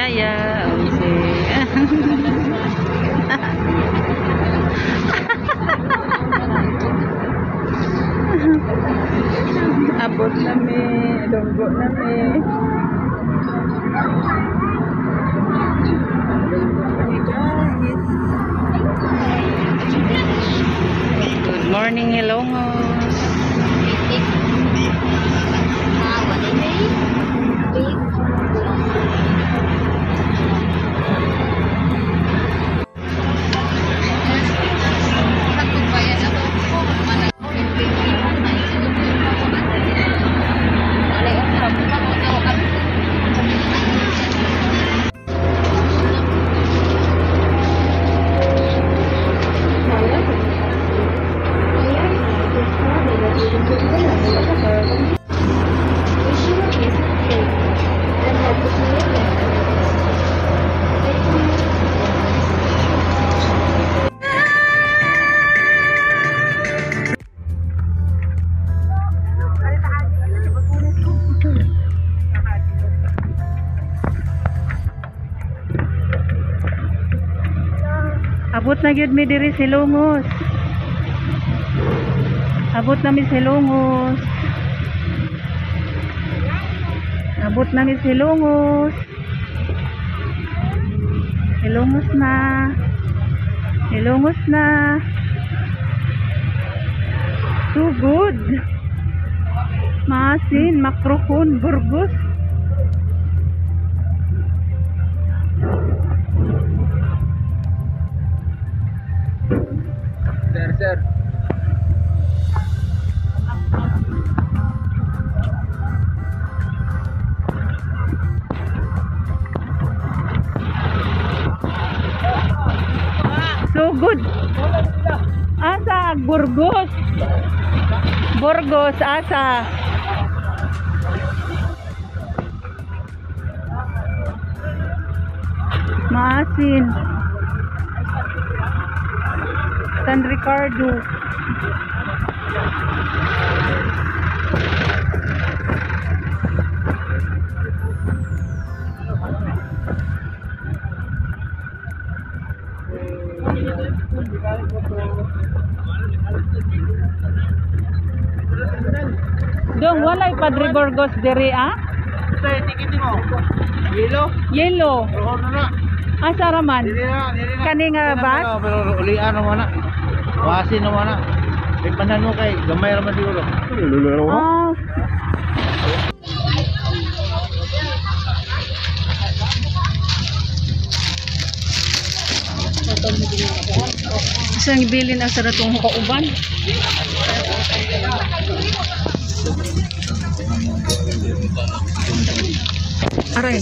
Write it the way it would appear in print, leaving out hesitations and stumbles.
Yaya. Si Abot na mi, dunggo na mi. Dunggo guys. Good morning, Hilongos. Abot na gyud mi diri sa Hilongos. Abot na mi sa Hilongos. Abot na mi sa Hilongos. Hilongos na. Hilongos na. Too good. Maasin, makrukon, Burgos. Sir, sir. So good. Asa, Burgos. Burgos, asa. Maasin. San Ricardo. Dong, walay Padre Burgos diri ah? Ito yung ticket mo. Yellow? Yellow. Rohon na na. Asa raman? Dili na, dili na. Kani nga bus? Pero ulian naman na. Wasin naman na. Ipanan mo kay gamay raman siguro. Ah. Isang bilin ang saratong kauban. Aray.